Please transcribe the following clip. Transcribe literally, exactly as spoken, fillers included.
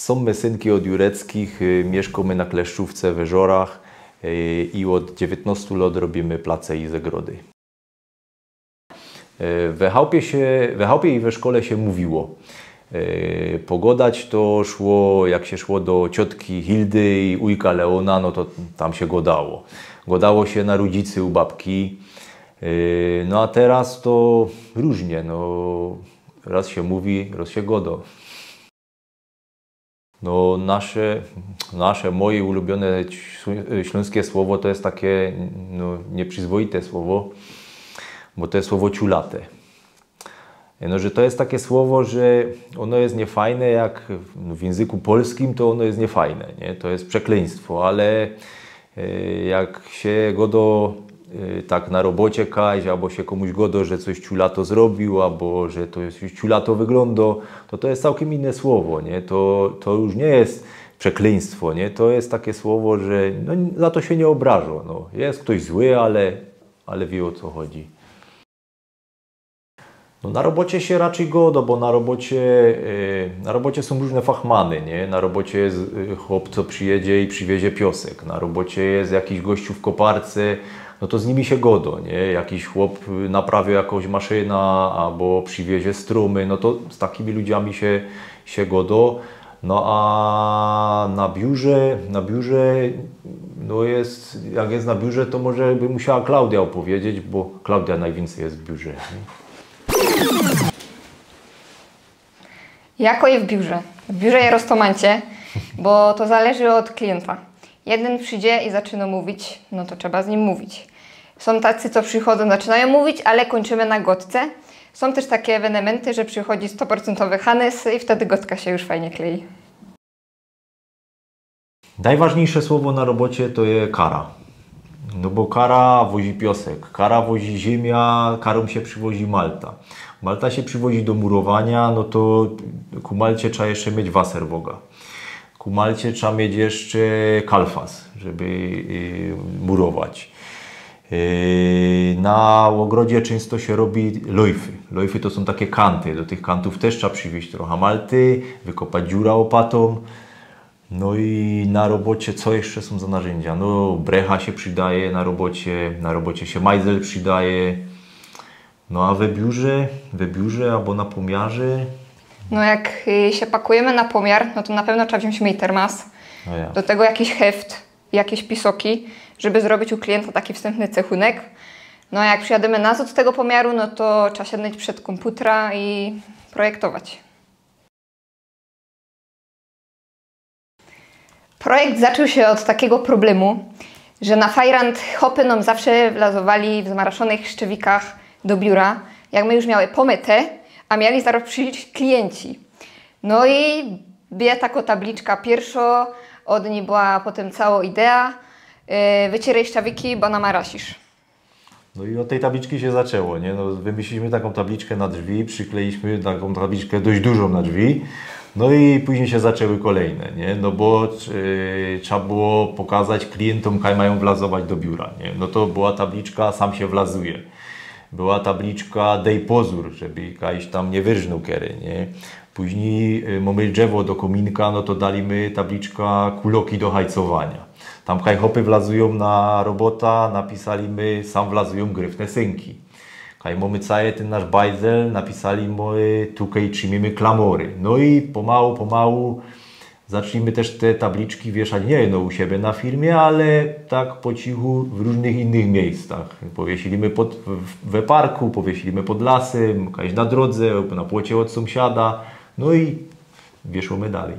Sōm my synki ôd Jureckich, y, miyszkōmy na Kleszczówce we Żorach, y, i ôd dziewiytnŏstu lŏt robiymy place i zagrody. Y, we chałpie sie, we chałpie i we szkole sie mōwiło. Y, pogodać to szło, jak sie szło do ciotki Hildy i ujka Leōna, no to tam sie godało. Godało sie na rudzicy u babki. Y, no a teroz to rōżnie, no roz sie mōwi, roz sie godo. No nasze, nasze, moje ulubiōne ślō-, ślōnskie słowo to je take, no, niyprzyzwoite słowo, bo to je słowo ciulate. No, że to je take słowo, że ôno je niyfajne, jak w, no, w jynzyku polskim to ôno je niyfajne, nie? To je przekleyństwo, ale E, jak sie godo, e, tak na robocie kajś, abo sie kōmuś godo, że coś ciulato zrobiōł, abo że to je coś ciulato wyglōndo, to to je cołkym inne słowo, nie? To, to już niy je przekleyństwo, nie? To je take słowo, że, no, za to sie niy ôbrażo, no. Je ftoś zły, ale, ale wiy, ô co chodzi. No, na robocie sie raczyj godo, bo na robocie, e, na robocie sōm rōżne fachmany, nie? Na robocie je, e, chop, co przijedzie i przywiezie piosek. Na robocie je jakiś gościu w koparce, no to z nimi sie godo, nie? Jakiś chop, y, naprawiŏ jakŏś maszyna abo przywiezie strōmy, no to z takimi ludziami sie, sie godo. No a na biurze, na biurze, no je, jak je na biurze, to może by musiała Klaudia ôpowiedzieć, bo Klaudia nojwiyncyj je w biurze, nie? Jako je w biurze? W biurze je roztōmancie, bo to zależy ôd kliyńta. Jedyn przidzie i zaczynŏ mōwić, no to trzeba z nim mōwić. Sōm tacy, co przichodzōm, zaczynajōm mōwić, ale kōńczymy na godce. Sōm tyż take ewenymenty, że przichodzi stoprocyntowy Hanes i wtedy godka sie już fajnie kleji. Nojważniyjsze słowo na robocie to je kara. No bo kara wozi piosek, kara wozi ziymiã, karōm sie prziwozi malta. Malta sie prziwozi do murowaniŏ, no to ku malcie trzeba jeszcze mieć waserwoga. Ku malcie trzeba mieć jeszcze kalfas, żeby, y, murować. Y, na ôgrodzie czynsto sie robi lojfy. Lojfy to sōm take kanty. Do tych kantōw tyż trzeba przywiyźć trocha malty, wykopać dziura łopatōm. No i na robocie co jeszcze sōm za narzyndzia? No, brecha sie przidaje na robocie, na robocie sie majzel przidaje. No a we biurze, we biurze abo na pōmiarze? No jak, y, sie pakujymy na pōmiar, no to na pewno trzeba wziōńć myjtermas. No ja. Do tego jakiś heft, jakeś pisoki, żeby zrobić u kliyńta taki wstynpny cechunek. No a jak przijadymy nazŏd z tego pōmiaru, no to trzeba siadnōńć przed kōmputra i projektować. Projekt zaczōn sie ôd takigo problemu, że na fajrant chopy nōm zawsze wlazowali w zmaraszōnych szczewikach do biura. Jak my już miały pōmyte, a mieli zarŏz prziś kliyńci. No i była takŏ tabliczka piyrszŏ, ôd nij była potym cołkŏ idea, e, wycierij szczewiki, bo namarasiysz. No i ôd tyj tabliczki sie zaczło, nie? No, wymyśliliśmy takõ tabliczkã na drzwi, przykleiliśmy takõ tabliczkã dość dużõ na drzwi, no i pōźnij sie zaczły kolejne, nie? No bo, e, trzeba było pokazać kliyntōm, kaj majōm wlazować do biura, nie? No to była tabliczka „Sam sie wlazuje”. Była tabliczka „Dej pozōr, żeby kajś tam niy wyrżnōł kery”, nie? Pōźnij, y, mōmy drzewo do kōminka, no to dali my tabliczka „Kuloki do hajcowania”. Tam kaj chopy wlazujōm na robota, napisali my „Sam wlazujōm gryfne synki”. Kaj mōmy cały tyn nasz bajzel, napisali my „Tukej trzimiymy klamory”. No i pomało, pomało zaczli my tyż te tabliczki wieszać niy no u siebie na firmie, ale tak po cichu w rōżnych innych miyjscach. Powieśli my pod, w, we parku, powieśli my pod lasym, kajś na drodze, na płocie ôd sōmsiada. No i wieszōmy dalij.